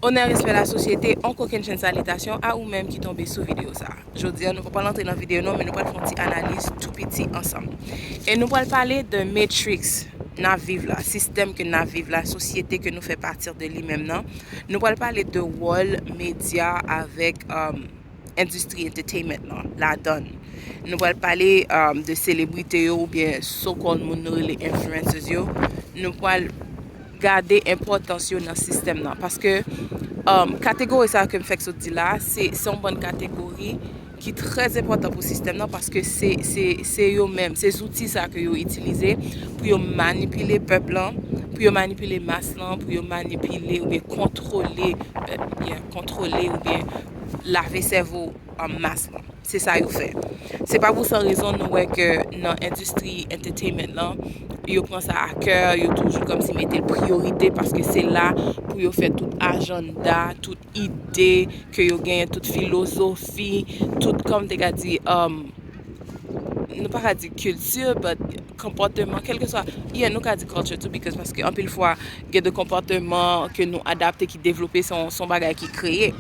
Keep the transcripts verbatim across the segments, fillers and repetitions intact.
Onè, respè, lasosyete, on kokennchenn salitasyon a ou menm ki tonbe sou videyo sa. Jodi a, nou pa pral antre nan videyo non, men nou pral fè yon ti analiz tou piti ansanm. E nou pral pale de matrix n ap viv la, sistèm ke n ap viv la, sosyete ke nou fè pati de li menm nan. Nou pral pale de wòl medya avèk, um, endistri entertainment lan ladan l. Nou pral pale, um, de selebrite yo oubyen so-called moun nou rele influencers yo. Nou pral gade enpòtans yo nan sistèm nan. Paske, um, kategori sa ke m fèk sot di la, se, se yon bann kategori ki trè enpòtan pou sistèm nan, paske se, se, se yo menm, se zouti sa ke yo itilize pou yo manipile pèp lan, pou yo manipile mas lan, pou yo manipile oubyen kontwole, uh, yeah, kontwole oubyen lave sèvo, um, mas lan. Se sa yo fè. Se pa pou san rezon nou wè ke nan endistri entertainment lan, yo pran sa a kè, yo toujou kòmsi mete l priyorite, paske se la pou yo fè tout ajanda, tout ide ke yo genyen, tout filozofi, tout, kòm te ka di, um, nou pa ka di kilti, but konpòteman, kèlkeswa, yeah, nou ka di culture tou, because paske anpil fwa, gen de konpòteman ke nou adapte, ki devlope, se yon, se yon bagay ki kreye.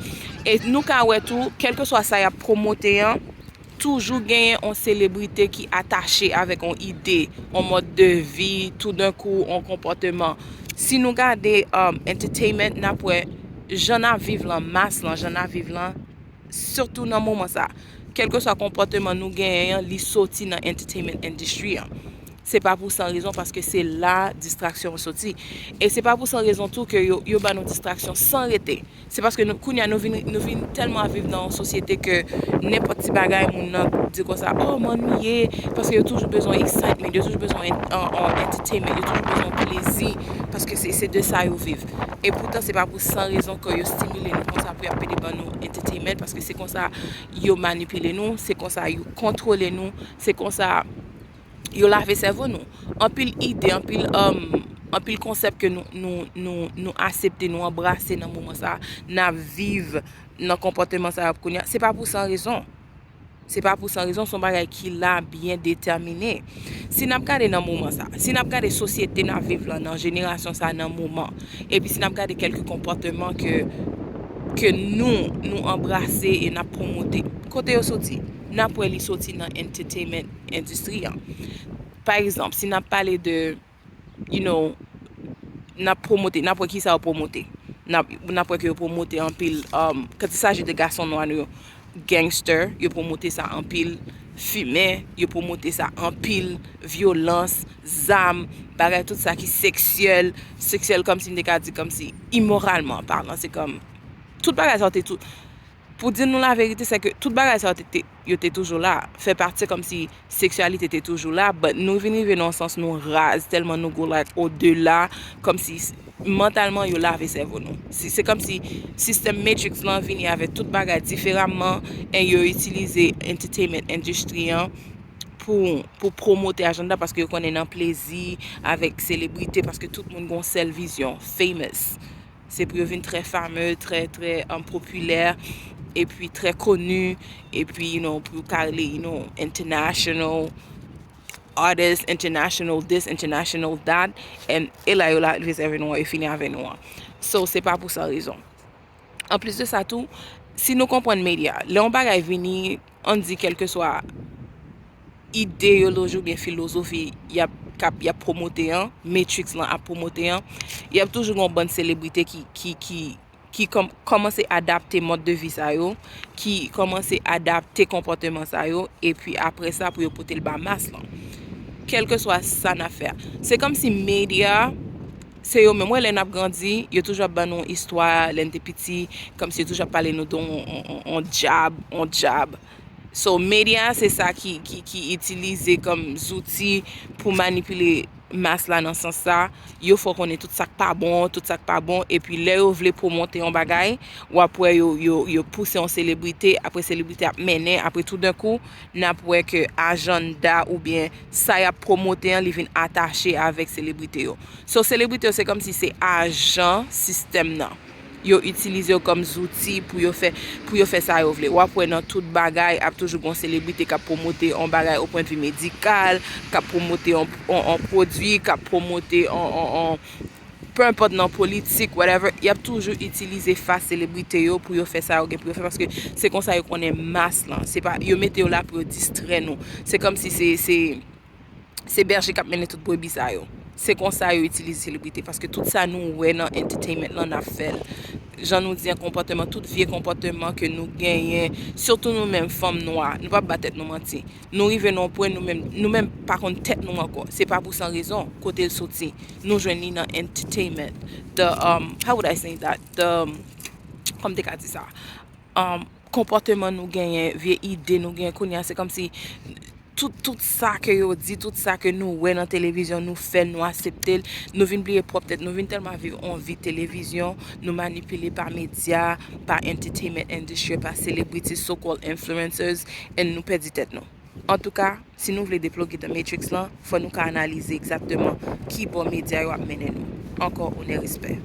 E nou ka wè tou, kèlkeswa sa y ap pwomote an, toujou genyen yon selebrite ki atache avèk yon ide, yon mòd de vi, toudenkou, yon konpòteman. Si nou gade, um, entertainment, n ap wè jan n ap viv lan, mas lan, jan n ap viv lan, sitou nan moman sa. Kèlkeswa konpòteman nou genyen an, li soti nan entertainment industry an. Se pa pou san rezon, paske se la distraksyon an soti. E se pa pou san rezon tou ke yo, yo ba nou distraksyon san rete. Se paske nou, kounye a, nou vin, nou vin tèlman ap viv nan yon sosyete ke nenpòt ti bagay moun nan di konsa, "Oh, m annuiye," paske yo toujou bezwen excitement, yo toujou bezwen en-, en-, en-, entertainment, yo toujou bezwen plezi, paske se, se de sa yo viv. E poutan, se pa pou san rezon ke yo stimile nou konsa pou y ap pede ban nou entertainment, paske se konsa yo manipile nou, se konsa yo kontwole nou, se konsa yo lave sèvo nou. Anpil ide, anpil, um, anpil konsèp ke nou, nou, nou, nou aksepte, nou anbrase nan moman sa, n ap viv nan konpòteman sa yo kounye a. Se pa pou san rezon. Se pa pou san rezon, se yon bagay ki la byen detèmine. Si n ap gade nan moman sa, si n ap gade sosyete n ap viv lan nan jenerasyon sa nan moman, epi si n ap gade kèlke konpòteman ke, ke nou, nou anbrase e n ap pwomote, kote yo soti? N ap wè li soti nan entertainment industry an. Pa egzanp, si n ap pale de, you know, n ap pwomote, n ap wè kisa yo pwomote. N ap, n ap wè ke yo pwomote anpil, um, quand il s'agit de gason nwa nou yo, gangster, yo pwomote sa anpil, fimen, yo pwomote sa anpil, vyolans, zam, bagay tout sa ki seksyèl, seksyèl kòmsi m te ka di kòmsi imoralman palan, se kòm tout bagay sa yo te tou, pou di nou laverite, se ke tout bagay sa yo te, te, yo te toujou la, fè pati kòmsi seksyalite te toujou la, but nou vin rive nan yon sans nou raz, tèlman nou go, like, odela, kòmsi s-, mantalman yo lave sèvo nou. Si, se kòmsi sistèm Matrix lan vini avèk tout bagay diferaman, e yo itilize entertainment industry an pou, pou pwomote ajanda, paske yo konnen nan plezi avèk selebrite, paske tout moun gon sèl vizyon, famous. Se pou yo vin trè fameux, trè, trè, um, popilè, epi trè koni, epi, you know, pou yo ka rele, you know, international artist, international this, international that, and e la yo lave sèvo nou an, yo fini avè nou an. So, se pa pou san rezon. Anplis de sa tou, si nou konprann medya, lè yon bagay vini, ann di kèlkeswa ideyoloji oubyen filozofi y ap, k ap, y ap pwomote an, Matrix lan ap pwomote an, y ap toujou gen yon bann selebrite ki, ki, ki, ki kòm-, kòmanse adapte mòd de vi sa yo, ki kòmanse adapte konpòteman sa yo, epi apre sa pou yo pote l ba mas lan. Kèlkeswa sa n ap fè a. Se kòmsi medya, se yo menm, wè, lè n ap grandi, yo toujou ap ban nou istwa, lè n te piti, kòmsi yo toujou ap pale nou de yon, yon, yon, yon djab, yon djab. So, medya se sa ki, ki, ki itilize kòm zouti pou manipile mas la nan sans sa. Yo fè w konnen tout sa k pa bon, tout sa k pa bon, epi lè yo vle pwomote yon bagay, w ap wè yo, yo, yo pouse yon selebrite, apre selebrite ap mennen, apre toudenkou, n ap wè ke ajanda oubyen sa y ap pwomote an, li vin atache avèk selebrite yo. So, selebrite yo, se kòmsi se ajan sistèm nan. Yo itilize yo kòm zouti pou yo fè, pou yo fè sa yo vle. W ap wè nan tout bagay, ap toujou gon selebrite k ap pwomote yon bagay o pwennvi medikal, k ap pwomote yon, yon, yon pwodui, k ap pwomote yon, yon, yon, peu importe nan politik, whatever, y ap toujou itilize fas selebrite yo pou yo fè sa yo gen pou yo fè, paske se konsa yo konnen mas lan. Se pa, yo mete yo la pou yo distrè nou. Se kòmsi se, se, se bèje k ap mennen tout brebi sa yo. Se konsa yo itilize selebrite, paske tout sa nou wè nan entertainment lan, n ap fè l. Jan nou di an, konpòteman, tout vye konpòteman ke nou genyen, sitou nou menm fanm nwa, nou p ap ba tèt nou manti. Nou rive nan yon pwen, nou menm, nou menm pa konn tèt nou ankò. Se pa pou san rezon, kote l soti. Nou jwenn li nan entertainment. The, um, how would I say that? The, um, kòman m te ka di sa? Um, konpòteman nou genyen, vye ide nou genyen kounye a, se kòmsi tout, tout sa ke yo di, tout sa ke nou wè nan televizyon, nou fè l, nou aksepte l, nou vin bliye pwòp tèt, nou vin tèlman viv yon vi televizyon, nou manipile pa medya, pa entertainment industry, pa celebrities, so-called influencers, and nou pèdi tèt nou. Antouka, si nou vle deploge the matrix lan, fò nou ka analize egzakteman ki bò medya yo ap mennen nou. Ankò, onè, respè.